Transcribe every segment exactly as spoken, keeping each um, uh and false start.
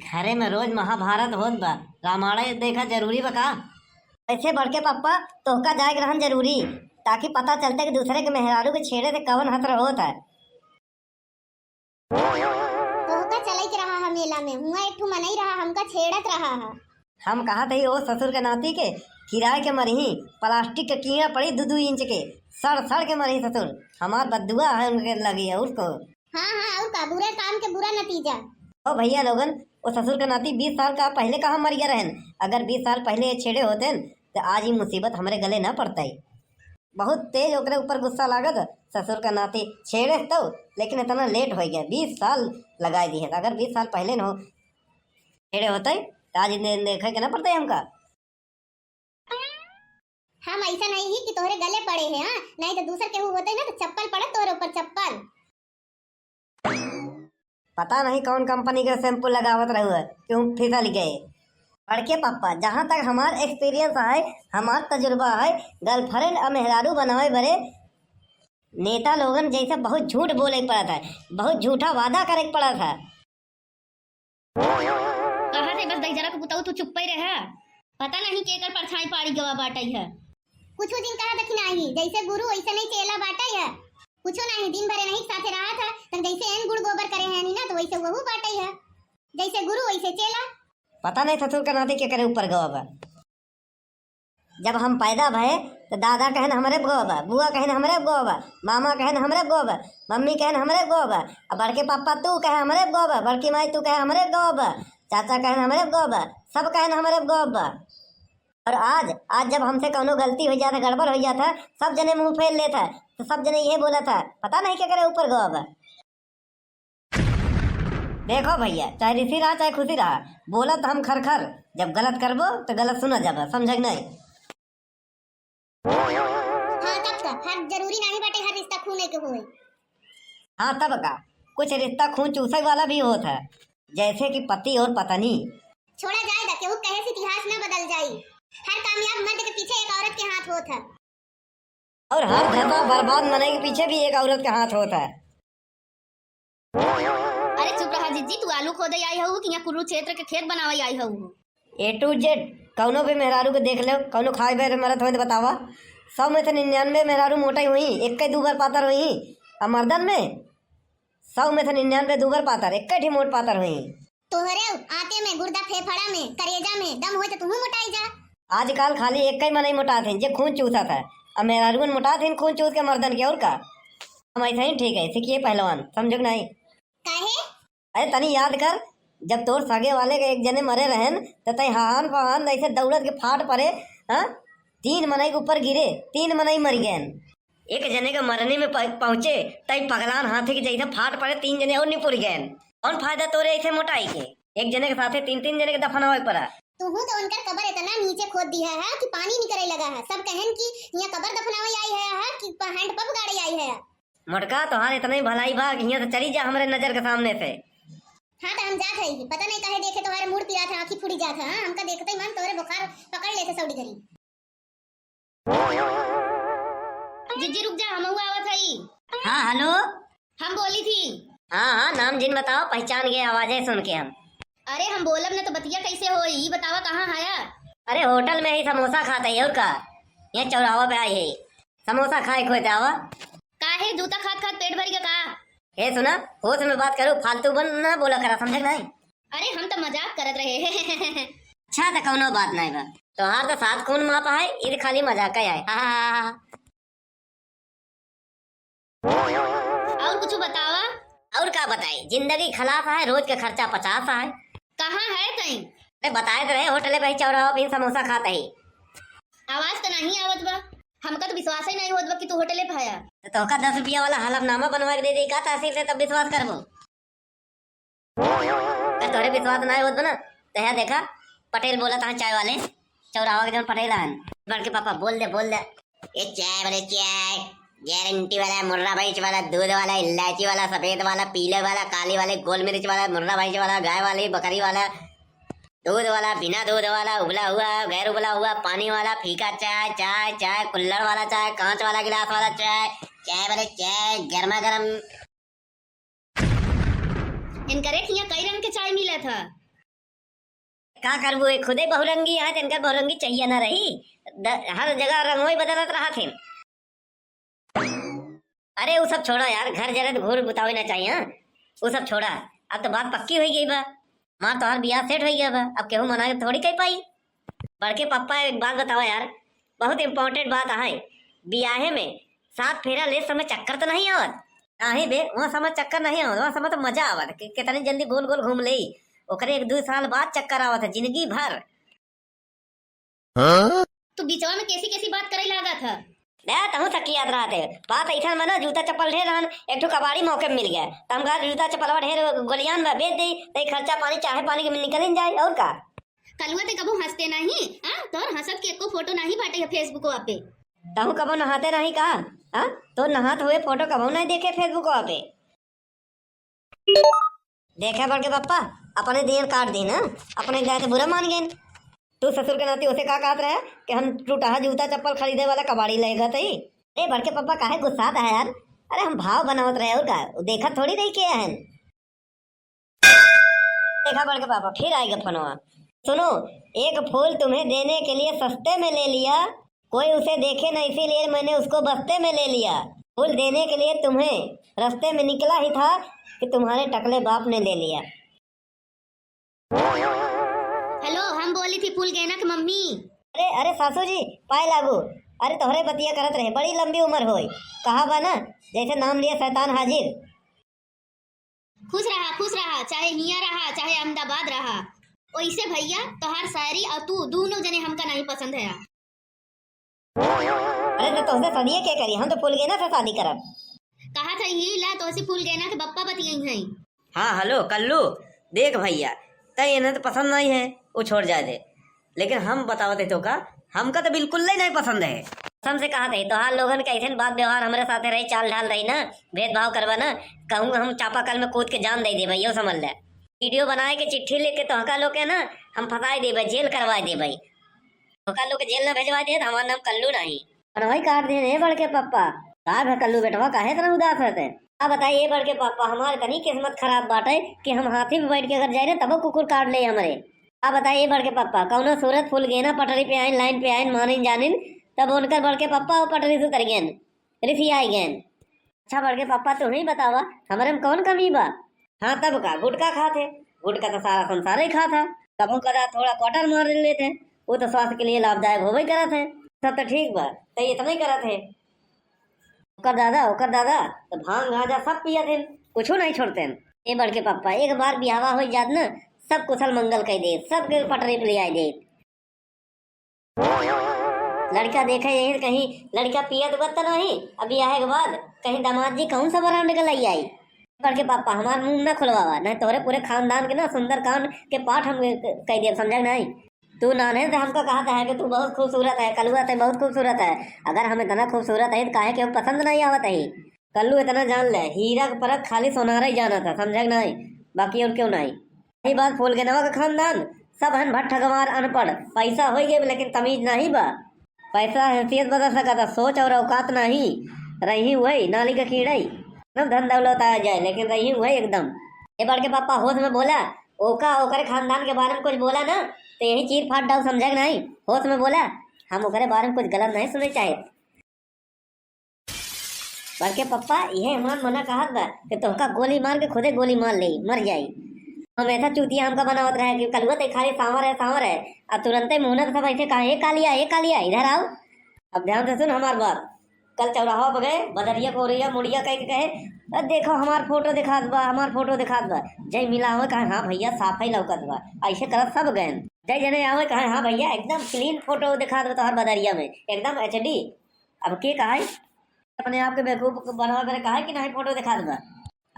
घरे में रोज महाभारत होत बा, रामायण देखा जरूरी बा का? वैसे बड़के पप्पा, तोहका जाए के रहन जरूरी, ताकि पता चलते कि दूसरे के मेहरारू के छेड़े से कवन हसर होत है। तोहका चलई के रहा है मेला में, हुआं एक ठू मनई रहा, हमका छेड़त रहा है। हम कहत हई ओ ससुर के नाती के किराए के मरही, प्लास्टिक के कीड़ा पड़ी दू दू इंच के, सड़ सड़ के मरही ससुर। हमार बद्दुआ है उनके लगी है उसको। हाँ, हाँ, और का, बुरे काम के बुरा नतीजा। ओ भैया लोगन, ओ ससुर के नाती बीस साल का पहले कहाँ मर गया रहन? अगर बीस साल पहले ये छेड़े होतेन, तो आज ये मुसीबत हमरे गले ना पड़तई। बहुत तेज ओकरे ऊपर गुस्सा लागत, ससुर का नाती छेड़े तो, लेकिन इतना लेट हो गया, बीस साल लगाए दिए। अगर बीस साल पहले न हो छेड़े होते, तो आज इन्हें देखे के ना पड़ते हमका। हम ऐसा नहीं ही कि तोहरे गले पड़े हैं, हाँ? नहीं तो दूसर केहू होते ना तो चप्पल पड़त तोहरे ऊपर, चप्पल। पता नहीं कौन कंपनी के शैम्पू लगावत रहुए, क्यों फिसल गए। बड़के पप्पा, जहाँ तक हमार एक्सपीरियंस है, हमार तजुर्बा है, गर्लफ्रेंड और मेहरारू बनावे बरे नेता लोगन जैसे बहुत झूठ बोले के पड़त है, बहुत झूठा वादा करे के पड़त है। कहा थे बस दहिजरा के पुतऊ तू चुप्पे रहा। पता नहीं केकर परछाई पाड़ी गवा बाटई है। कुछ दिन कहा दखिनाही, जैसे गुरु वैसे नहीं चेला बाटई है। कुछो नहीं, दिन भरे नहीं साथे रहा था, तब जैसे एन गुड़ गोबर करे हैं ना, तो वैसे वहू बाटई है। जैसे गुरु वैसे चेला। पता नहीं ससुर का नाती के करे ऊपर गवा बा। जब हम पैदा भए, तो दादा कहन हमरे गवा बा, बुआ कहन हमरे गवा बा, मामा कहन हमरे गवा बा, मम्मी कहन हमरे गवा बा, अब बड़के पापा तू कहे हमरे गवा बा, बड़की माई तू कहे हमरे गवा बा, चाचा कहन हमरे गवा बा, सब कहन हमरे गवा बा। और आज, आज जब हमसे कौनो गलती हो जाता, गड़बड़ हो जाता, सब जने मुंह फेर लेता, तो सब जने ये बोला था, पता नहीं क्या करे ऊपर गवा बा। देखो भैया, चाहे रिसी रहा, चाहे खुशी रहा, बोलत हम खर खर, जब गलत करबो, तो गलत सुना जाबा, समझे कि नहीं? हाँ, तब का, हर जरूरी नहीं बाटे, हर रिश्ता खूने के होए। हाँ, तब का, कुछ रिश्ता खून चूसे वाला भी होत है, जैसे कि पति और पत्नी। छोड़ा जाए दा, केहू कहे से इतिहास ना बदल जाई। हर कामयाब मर्द के पीछे एक औरत के हाथ होत है। और हर धसा बर्बाद मनई के पीछे भी एक औरत के हाथ होत है। अरे चुप रहा जिज्जी, तू आलू खोदे आई हऊ कि यहाँ कुरुक्षेत्र के खेत बनावे आई हऊ? A to Z, कौनो भी मेहरारू के देख लो, कौनो खाए बैर मरत होए तो बतावा। सौ में से निन्यानवे मेहरारू मोटाई हुई, एक दू बार पातर हुई। अब मर्दन में सौ में से निन्यानवे दू बार पातर, एक ठी मोट पातर हुई। तोहरे आते में, गुर्दा फेफड़ा में, करेजा में दम होए तो तुहू मोटाई जा। आजकल खाली एक ही मनई मोटात हैं, जे खून चूसत है। अब मेहरारुअन मोटात हैं खून चूस के मर्दन के, और का? हम ऐसे ही ठीक है, सीखिए पहलवान, समझो कि नहीं? काहे? अरे तनी याद कर, जब तोर सगे वाले के एक जने मरे रहन, त तई हाहान पहान ऐसे दौड़त के फाट परे, हाँ? तीन मनई के ऊपर गिरे, तीन मनई मर गए। एक जने के मरने में पह-, पहुंचे, तई पगलान हाथी के जैसे फाट पड़े, तीन जने और निपुर गए। कौन फायदा तोरे ऐसे मोटाई के? एक जने के साथे तीन तीन जने के दफनावे के पड़ा। तुहू तो उनकर कबर इतना नीचे खोद दिया है कि पानी निकरे लगा है। सब कहन कि यहाँ कबर दफनावे आई है, है कि प-, हैंडपंप गाड़े आई है। मोटका, तोहार इतना ही भलाई बा कि यहाँ से चली जा हमरे नजर के सामने से। हाँ, तो हम जात हई। पता नहीं काहे देखे तोहार मूड़ पिरात है, आँखी फूटी जात है। हाँ, हमका देखते ही मन तोहरे बुखार पकड़ लेते सौड़ी घरी। जिज्जी रुक जा, हमहू आवत हई। हाँ, हेलो। हम बोली थी। हाँ, हाँ, नाम जिन बताओ, पहचान गए आवाजें सुन के हम। अरे हम बोलब न तो बतिया कैसे होई, ई बतावा कहाँ हया? अरे होटल में ही समोसा खात हई, और का? ये चौराहा पे आई है, समोसा खाए खोए जावा। काहे जूता खात खात पेट भर गया का? ए सुना, होश में बात करो, फालतू बन ना बोला करा, समझे कि नहीं? अरे हम तो मजाक करत रहे। अच्छा, तो कौनो बात नहीं बा। तोहार तो सात खून माफ है, ईद खाली मजाक है। हा, हा, हा, हा। और कुछ बतावा? और का बताई, जिंदगी खलास है, रोज के खर्चा पचास है। कहाँ है तई? अरे बताए तो रहे, होटले पे ही चौराहा पे ही समोसा खात है। आवाज तो नहीं आवत बा, हमका तो विश्वास ही नहीं होत बा कि तू होटले पे हया। तो तोहका दस रुपया वाला हलफनामा बनवा के दे दे का तहसील से, तब विश्वास करबो। अगर तोहरे विश्वास ना होत बा ना, तो यहाँ देखा, पटेल बोला था चाय वाले, चौराहा के जौन पटेल हन। बड़के पापा, बोल दे, बोल दे। ए चाय वाले, चाय, गारंटी वाला, मुर्रा भैंस वाला, दूध वाला, इलायची वाला, सफेद वाला, पीले वाला, काली वाले, गोल मिर्च वाला, मुर्रा भैंस वाला, गाय वाली, बकरी वाला, दूध वाला, बिना दूध वाला, उबला हुआ, गैर उबला हुआ, पानी वाला, फीका चाय, चाय, चाय, कुल्हड़ वाला चाय, कांच वाला गिलास वाला चाय, चाय वाले चाय, गर्मा गर्म। इनकरे हियां कई रंग के चाय मिलत ह। का करबू, ए खुदे बहुरंगी है, त इनकर बहुरंगी चाहिए ना रही। द-, हर जगह रंगोई बदलत रहत हिन। अरे, उ सब छोड़ा यार, घर जरे त घूर बुतावे ना चाहिए, हाँ? उ सब छोड़ा, अब तो बात पक्की होइ गई बा। हमार तोहार बियाह सेट होइ गया बा, अब केहू मना के थोड़ी कह पाई। बड़के पप्पा, एक बात बतावा यार, बहुत इंपॉर्टेंट बात है। बियाहे में सात फेरा ले समय चक्कर तो नहीं आवत? नहीं बे, वहाँ समय चक्कर नहीं आवत, वहाँ समय तो मजा आवत कि कितनी जल्दी गोल गोल घूम ले। ओकरे एक दो साल बाद चक्कर आवत है, जिंदगी भर। हाँ? तू बिचवा में कैसी कैसी बात करे लागत है? ले, तहूँ सकियात रहत है। बात ऐसा में ना, जूता चप्पल ढेर रहन, एक ठो कबाड़ी मौके में मिल गया। त हम कहा, जूता चप्पलवा ढेर गोलियान बा, बेच दे, त ई खर्चा पानी, चाहे पानी के निकल ही जाए, और का? कलुआ ते कबो हंसते नहीं, हाँ? तोर हंसत के एको फोटो नहीं बाटे है Facebook पे। तहूँ कबो नहाते नहीं का? हाँ? तो नहात हुए फोटो कबो नहीं देखे Facebook पे। देखे बड़के पप्पा, अपने दिन काट दीन, हाँ? अपने जाए तो बुरा मान गए। तू ससुर के नाती उसे का कहत रहे कि हम टूटहा जूता चप्पल खरीदे वाला कबाड़ी ले गए थे? ए बड़के पप्पा, काहे गुस्सात है यार? अरे हम भाव बनावत रहे और का, उ देखत थोड़ी रही के है। देखा बड़के पापा, फिर आएगा फोनवा। सुनो, एक फूल तुम्हें देने के लिए सस्ते में ले लिया, कोई उसे देखे न इसीलिए मैंने उसको बस्ते में ले लिया। फूल देने के लिए तुम्हें रस्ते में निकला ही था कि तुम्हारे टकले बाप ने ले लिया। हेलो, हम बोली थी फूल गेना के मम्मी। अरे, अरे सासू जी, पाए लागू। अरे तोहरे बतिया करत रहे, बड़ी लंबी उम्र होई। कहा बा ना, जैसे नाम लिया शैतान हाजिर। खुश रहा, खुश रहा, चाहे हियाँ रहा, चाहे अहमदाबाद रहा। ओइसे भैया, तोहार शायरी और तू दोनों जने हमका नहीं पसंद है। अरे तो तोहसे शादी के करी, हम तो फूल गेना से शादी करब। कहा था ही ला, तोहसे फूल गेना के बप्पा बतियाई हैं। हाँ, हेलो कल्लू, देख भैया, तय इन्हें तो पसंद नहीं है, वो छोड़ जाए दे। लेकिन हम बतावत है तोका, हमका तो बिल्कुल ही नहीं पसंद है। कसम से कहत है, तोहार लोगन के ऐसन बात व्यवहार हमरे साथे रही, चाल ढाल रही ना, भेदभाव करबा ना, कहूँ हम चापाकल में कूद के जान दे देबे, यो समझ ले। वीडियो बनाए के चिट्ठी लेके तोहका लोग के ना हम फंसाए देबे, जेल करवाए देबे। तोहका लोग के जेल ना भेजवाए दे, तो हमार नाम कल्लू नहीं। अरे भाई काट दे रे बड़के पप्पा, का भे कल्लू बेटवा, काहे इतना उदास रहते? का बताई ए बड़के पापा, हमार इतनी किस्मत खराब बाटे कि हम हाथी पे बैठ के अगर जाए ना, तबो कुकुर काट ले हमरे। का बताई ए बड़के पापा, कौनो सूरत फूल गेना पटरी पे आइन, लाइन पे आइन, मानिन जानिन, तब उनकर बड़के पापा वो पटरी से उतर गएन, रिसियाई गएन। अच्छा बड़के पापा, तू ही बतावा, हमरे में कौन कमी बा? हाँ तब का, गुटखा खात है, गुटखा तो सारा संसार ही खात है। कबो कदा थोड़ा क्वार्टर मार लेते, वो तो स्वास्थ्य के लिए लाभदायक होबे करत है। सब तो ठीक बा, तो इतना ही करत है। ओकर दादा, ओकर दादा तो भांग गांजा सब पियत हैं, कुछो नहीं छोड़ते हैं। ए बड़के पप्पा, एक बार बियाहवा हो जात ना, सब कुशल मंगल कह दे, सबके पटरी पे ले आए दे। लड़का देखे यही कहीं लड़का पियत उबत तो नहीं, अब बियाह के बाद कहीं दामाद जी कौन सा ब्रांड का लई आई। बड़के पापा, हमार मुंह ना खुलवावा, नहीं तोहरे पूरे खानदान के ना सुंदरकांड के पाठ हम कह देब, समझा नहीं? तू नान्हे से हमका कहत है कि तू बहुत खूबसूरत है, कलुआ ते बहुत खूबसूरत है। अगर हम इतना खूबसूरत है तो काहे केहू पसंद नहीं आवत है? कल्लू इतना जान ले, हीरा के परख खाली सोनारा ही जानत है, समझा नहीं? बाकी और क्यों नहीं? रही बात फूलगेनवा के खानदान, सब हन भट्ठ गंवार अनपढ़, पैसा होई गए लेकिन तमीज नहीं बा। पैसा हैसियत बदल सकता, सोच और औकात नहीं। रही वही नाली का कीड़ई, सब धन दौलत आ जाए लेकिन रही वही एकदम। ए बड़के पापा होश में बोला, ओका ओकरे खानदान के बारे में कुछ बोला ना तो यही चीर फाड़ डाल, समझा कि नहीं? होश में बोला, हम ओकरे बारे में कुछ गलत नहीं सुने चाहे। बड़के पप्पा, इहे हमार मना कहत बा कि तोहका गोली मार के खुदे गोली मार लेई, मर जाई। हमेशा चूतिया हमका बनावत रहे कि कलुआ ते खाली सांवर है, सांवर है। अब तुरंते मुंह ना सब ऐसे कहा, "ए कालिया, ए कालिया, इधर आओ।" अब ध्यान से सुन हमार बात। कल चौराहा पर गए, बदरिया को रैया मुड़िया कह के कहे, "अ, देखो हमार फोटो दिखात बा, हमार फोटो दिखात बा।" जय मिला हुए कहे, "हाँ भैया, साफ ही लौकत बा।" ऐसे करत सब गए। जय जने आवे कहे, "हाँ भैया, एकदम क्लीन फोटो दिखात बा तोहर बदरिया में, एकदम एचडी।" अब के कहा है? अपने आप के बेवकूफ बनावे करे काहे कि नहीं फोटो दिखात बा?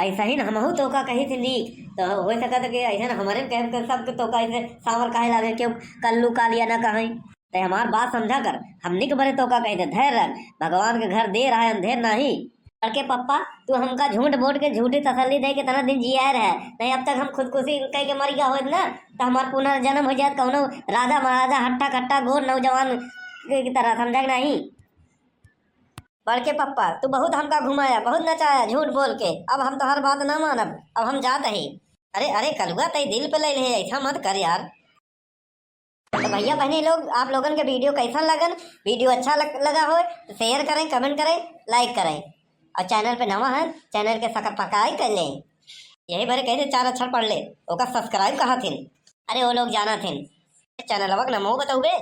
ऐसा ही न हमहू तोका कही थी नीक, तो हो सकत है कि ऐसा न हमारे कहे के सबके तोका ऐसे सांवर काहे लागे, क्यों कल्लू कालिया ना कहे? ते हमार बात समझा कर, हमनी के बरे तोका कही थे, धैर्य रख, भगवान के घर देर आए अंधेर नहीं। बड़के पप्पा, तू हमका झूठ बोल के झूठी तसल्ली दे के इतना दिन जिया रहे, नहीं अब तक हम खुदकुशी कह के मर गया होत ना, तो हमार पुनर्जन्म हो जात कौनो राजा महाराजा हट्टा कट्टा गोर नौजवान के, की तरह, समझा कि नहीं? बड़के पप्पा, तू बहुत हमका घुमाया, बहुत नचाया झूठ बोल के, अब हम तोहर बात ना मानब, अब हम जात ही। अरे, अरे कलुआ, तई दिल पे ले ले, ऐसा मत कर यार। तो भइया बहनी लोग, आप लोगन के video कैसन लगन? Video अच्छा लग, लगा होय तो share करें, comment करें, like करें, और channel पे नवा है, channel के subscribe कर लें। यही बरे कहे थे चार अक्षर पढ़ ले, ओका subscribe कहा थिन। अरे वो लोग जाना थिन। Channelवा के नामो बतउबे,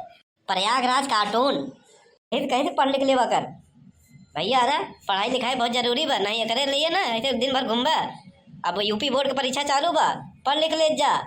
प्रयागराज cartoon। फिर कहीं से पढ़ लिख लेवा कर। भइया, अरे पढ़ाई लिखाई बहुत जरूरी बा, नहीं एकरे लिए ना ऐसे दिन भर घूमबा। अब यूपी बोर्ड के परीक्षा चालू बा, पढ़ लिख ले जा।